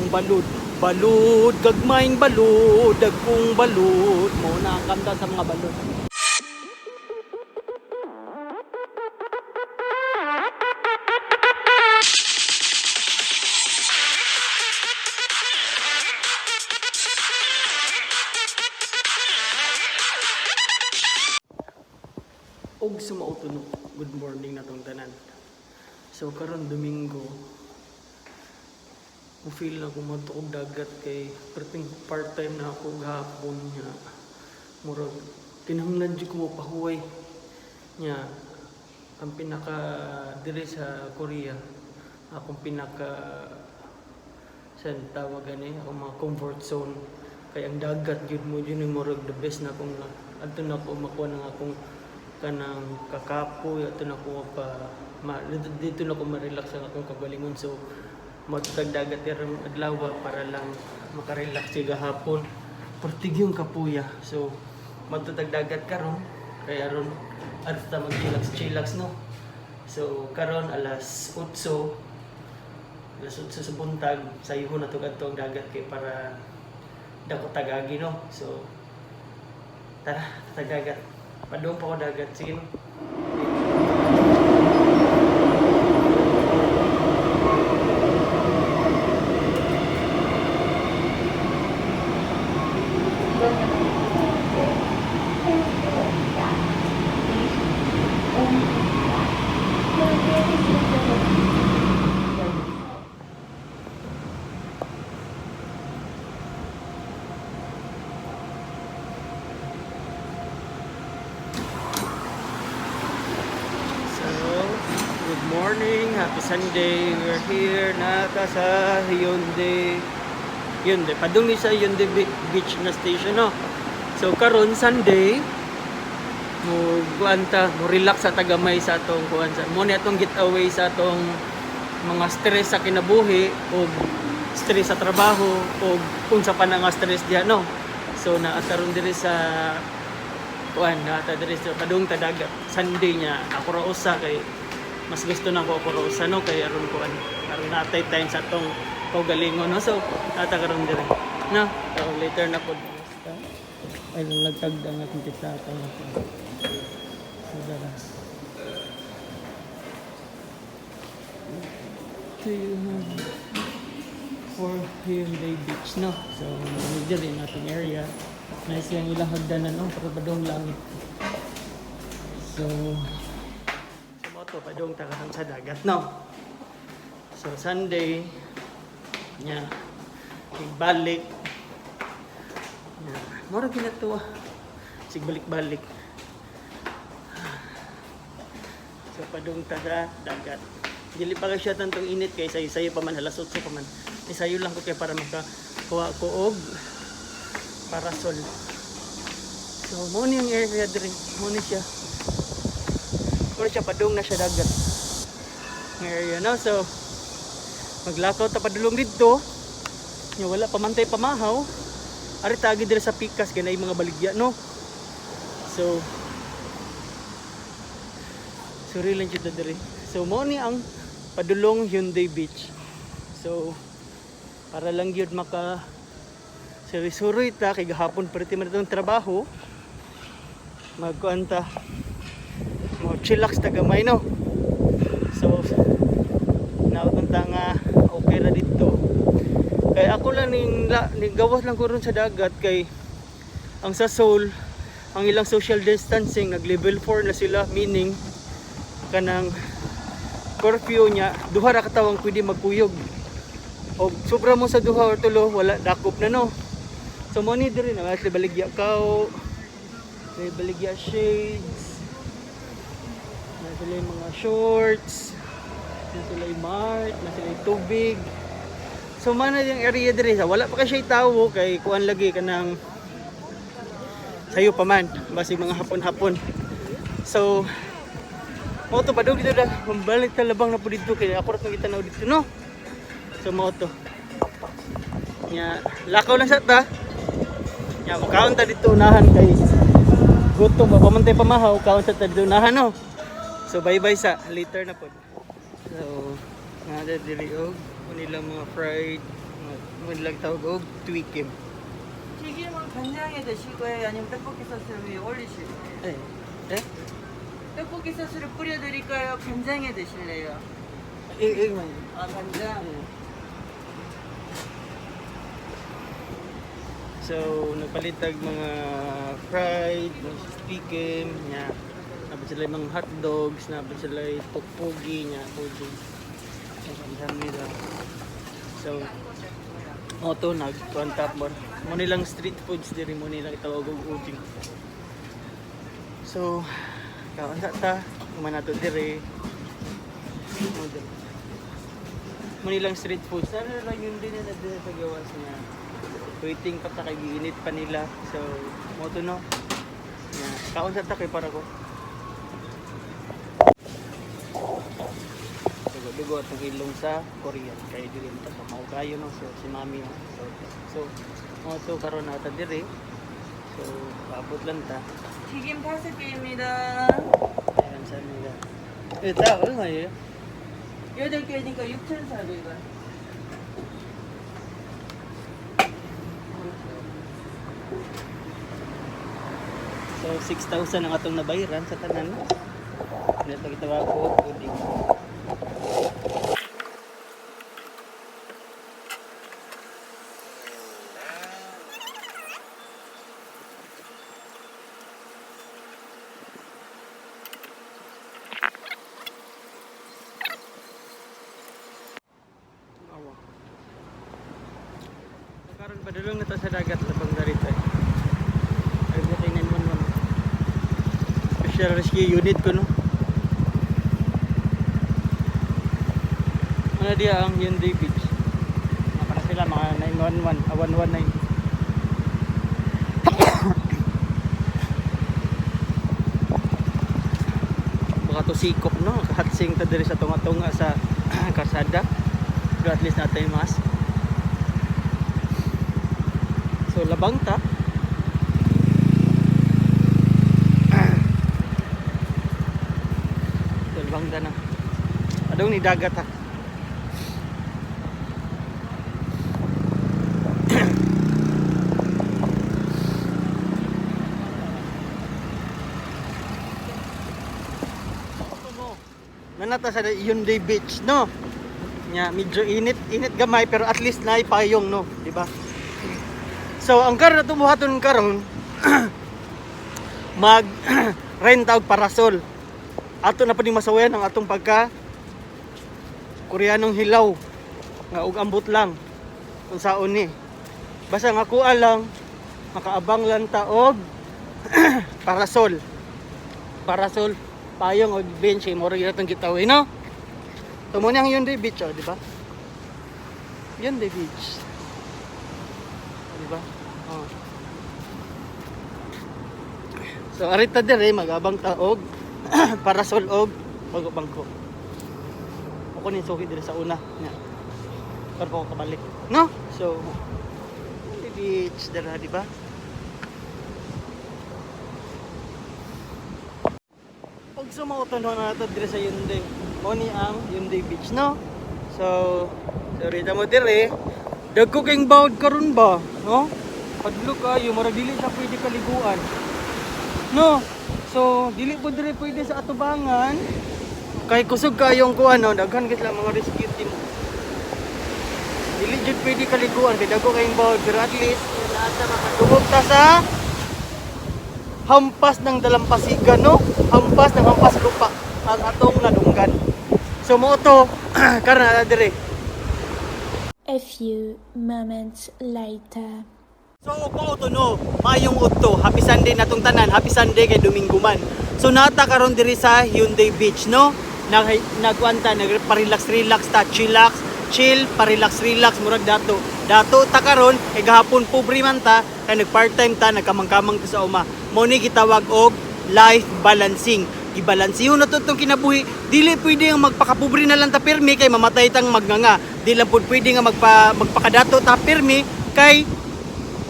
Ang balud. Balud, gagmayng balud, dagkong balud. Mo na ang kanta sa mga balud. Og sumauto no. Good morning na tong tanan. So karon Domingo, mo feel na kung og dagat kay perting part-time na ako gahapon nga murag kinahanglan jud ko mopahuway nya. Ang pinaka diri sa Korea, akong pinaka sa tawag gani, akong mga comfort zone kay ang dagat jud mo jud ni murag the best na akong adto na ako makuha ng akong kanang kakapoy, adto na ako pa ma, dito na ako ma-relax ang akong kagalingon. So magtag dagat karong adlaw para lang makarelax siya gahapon, pertig yung kapuya. So magtutag dagat karon kay aron adto ta mag-chillax chillax no. So karon alas 8, alas 8 sa buntag, sayuhon na to kadto ang dagat kay para dako tagagi no. So tara, tatag dagat, padung pa ko dagat, sige no. So, good morning, happy Sunday. We're here nata sa Hyundai. Hyundai. Padung ni sa Hyundai Beach na station no. So karon Sunday, mo kuan ta, mo relax sa tagamay sa atong kuan sa mo ni atong getaway sa atong mga stress sa kinabuhi o stress sa trabaho o unsa pa na nga stress diha no. So naa ta ron diri sa kuan, naa ta diri sa padung ta dagat Sunday niya. Ako ra usa kay mas gusto na ko ako ra usa no, kay aron kuan, aron natay time sa atong kaugalingon no. So nata karon diri no. So later na pod ay nagtagda nga akong kita atong ako. So dara ito yung for Hyundai Beach no. So medyo rin atong area, nice yung ilang hagdanan no, pero padung langit. So sa moto padung ta karon sa dagat no. So Sunday nya, balik nya, mura ginatuwa sig balik-balik. So padung ta sa dagat. Dili pa kay siya tantong init kay sayo-sayo pa man, alas 8 pa man. Isayo lang ko kay para makakuha ko og parasol. So mo ni ang area diri, mo ni siya. Mo ni siya padung na siya dagat. Ang area no. So maglakaw ta padulong didto. Nya wala pa man tay pamahaw. Ari tagi diri sa pikas kay naay mga baligya no. So suri lang jud ta diri. So mo ni ang padulong Hyundai Beach. So para lang gyud maka suri-suri ta kay gahapon perti man itong trabaho. Magkuan ta, mo chillax ta gamay no. So nautang ta nga okay ra dito. Kay ako lang ning, ning gawas lang ko ron sa dagat kay ang sa Seoul, ang ilang social distancing nag level 4 na sila, meaning kanang curfew niya duha ra ka tawang pwede magkuyog og sobra mo sa duha or tulo, wala, dakop na no. So mo ni diri na may baligya kao, may baligya shades na sila, yung mga shorts na sila, yung mart na sila, yung tubig. So man na yung area diri sa wala pa kay siya tawo kay kuan lagi kanang sayo pa man, basig mga hapon-hapon. So mo to padung dito da, mabalik ta labang na po dito kay ako ra tong gitanaw dito no. So mo to nya, lakaw lang sa ta nya, mukaon ta dito unahan kay gutom ba pamantay pamahaw, kaon sa ta dito unahan no. So bye bye sa later na pod. So nga diri og nilang mga fried mga, Mo nilang tawag og twikim. 튀김은 간장에 드실 거예요? 아니면 떡볶이 소스를 위에 올리실 거예요? Eh. Eh? 떡볶이 소스를 뿌려드릴까요? 간장에 드실래요? Eh, eh man. 아, 간장. So, nagpalitag mga fried, mga chicken, nya. Napad sila mga hot dogs, napad sila tteokbokki, nya, puding. Ang nila. So, auto nag kuan top mo. Mo nilang street foods diri mo nilang itawag og uding. So, kaon sa ta, uma nato diri. Mo diri. Mo nilang street foods. Ano lang yun din na diri sa gawas niya. Waiting pa ta kay giinit pa nila. So, mo to no. Nya, kaon sa ta kay para ko. Dugo-dugo atong ilong sa Korean kay dili man ta pamaw kayo no. So si mami no. So mo to karon nata diri. So paabot lang ta. 튀김 다섯 개입니다. Ayan sa nila. Eh, tao, ano nga yun? 여덟 개니까 6,400원. So, 6,000 ang atong nabayaran sa tanan. Dito kita ko, puding. Awa. Karon padulong na to sa dagat labang darito eh. Ay, buti 911. Special rescue unit ko no. Ano diya ang Hyundai Beach? Naka na sila mga 911, ah, 119. Baka to sikop no, kahatsing ta diri sa tunga-tunga sa karsada. Pero at least natay mask. So labang ta. Dalawang na. Adong ni dagat ha. Nanata sa Hyundai Beach, no? Nya, medyo init, init gamay pero at least naay payong, no, di ba? So, ang karon na tumuhaton karon mag rent og parasol. Ato na pa ning masawayan ang atong pagka Koreanong hilaw nga og ambot lang unsaon ni. Basta nga kuha lang makaabang lang ta og parasol. Parasol, payong og bench eh, mura gyud atong gitawin no. So mo ang Hyundai Beach oh, di ba? Hyundai Beach. Oh, di ba? Oh. So arita dire magabang ta og parasol og bago bangko. Ako ni suki dire sa una. Nya. Pero ko kabalik. No? So Hyundai Beach dira, di ba? Pag sumauto na nato dire sa Hyundai. Mo ni ang Hyundai Beach, no? So, so rita mo dire. Dagko kayong bawd karon ba, no? Padlo kayo, murag dili siya pwede kaliguan. No. So, dili po dire pwede sa atubangan. Kay kusog kayong kuan no, daghan gid lang mga rescue team. Dili jud pwede kaliguan kay dagko kayong bawd pero at least makadungog ta sa hampas ng dalampasigan no, hampas ng hampas lupa ang atong nadunggan. So mo to karon na dire. A few moments later. So ko to no, mayong udto, happy Sunday natong tanan, happy Sunday kay Domingo man. So nata karon diri sa Hyundai Beach no. Nag nagkuan ta, nagpa-relax relax ta, chillax, chill, pa-relax relax murag dato. Dato ta karon kay gahapon pobre man ta, kay nag part-time ta, nagkamang-kamang ta sa uma. Mo ni gitawag og life balancing. Gibalansiho na to itong kinabuhi. Dili pwede nga magpakapobre na lang ta pirmi kay mamatay tang magnganga. Di lang pud pwede nga magpakadato ta pirmi kay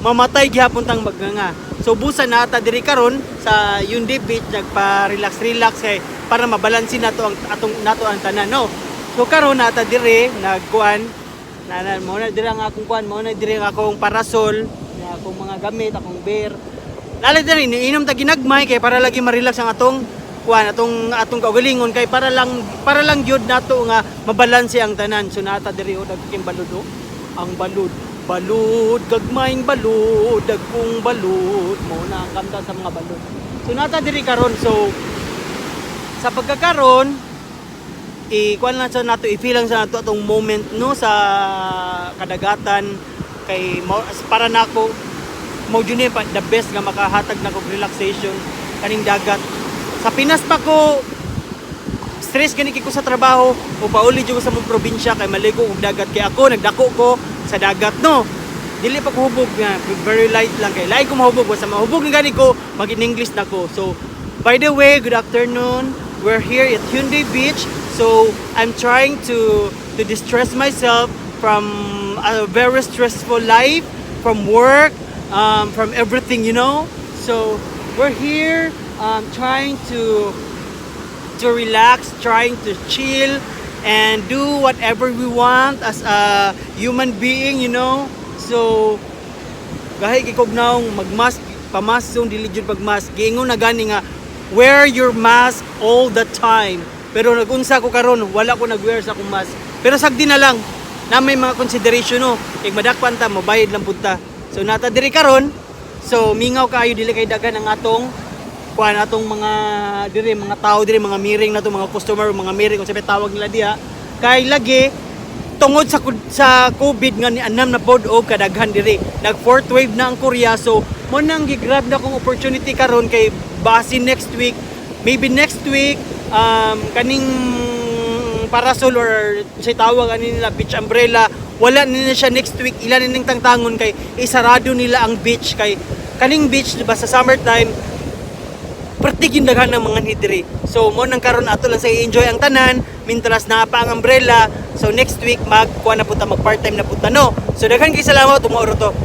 mamatay gihapon tang magnganga. So busa na ata diri karon sa Hyundai Beach nagpa-relax relax kay para mabalansin nato ang atong nato ang tanan no. So karon na ata diri nagkuan Na mo na diri ang akong kuan, mo na diri ang akong parasol, na akong mga gamit, akong beer. Lalo diri inom ta ginagmay kay para lagi ma-relax ang atong kuan, atong kaugalingon, kay para lang gyud nato nga mabalanse ang tanan. So nata diri o dagking balud o. Ang balud, balud gagmayng balud, dagkong balud, mo na ang kanta sa mga balud. So nata diri karon. So sa pagkakaron, i-kuan lang sa nato, i-feel lang sa nato atong moment, no, sa kadagatan, kay para nako mo jud ni the best nga makahatag nako og relaxation kaning dagat. Sa Pinas pa ko stress gani kay ko sa trabaho o pauli jud ko sa mong probinsya kay maligo og dagat, kay ako nagdako ko sa dagat, no. Dili pa ko hubog nga very light lang, kay lain ko mahubog. Basta mahubog na gani ko, mag in English na ko. So by the way, good afternoon. We're here at Hyundai Beach. So I'm trying to distress myself from a very stressful life, from work, from everything. So we're here trying to relax, trying to chill, and do whatever we want as a human being. So, gahi kay kog naong magmask, pamask yung dili jud pagmask. Giingon na gani nga wear your mask all the time. Pero nagunsa ko karon, wala ko nag-wear sa akong mask. Pero sagdi na lang na may mga consideration, no. Kay madakpan ta, mobayad lang pud ta. So nata diri karon, so mingaw kayo, dili kay daghan ang atong kuan, atong mga dire, mga tao dire, mga miring na to, mga customer, mga miring kung sabi tawag nila diha, kay lagi tungod sa COVID nga ni-anam na pod og kadaghan diri. Nag fourth wave na ang Korea, so mo nang gi-grab na kong opportunity karon kay base next week, maybe next week, kaning parasol or say tawag ani nila beach umbrella, wala na siya next week. Ilan ning tangtangon kay isarado nila ang beach, kay kaning beach, diba, sa summertime pertigin daghan ng mga diri. So mo nang karon ato lang sa i-enjoy ang tanan mintras naa pa ang umbrella. So next week mag kuha na punta, mag part-time na punta, no. So daghan kay salamat, tumaoro to.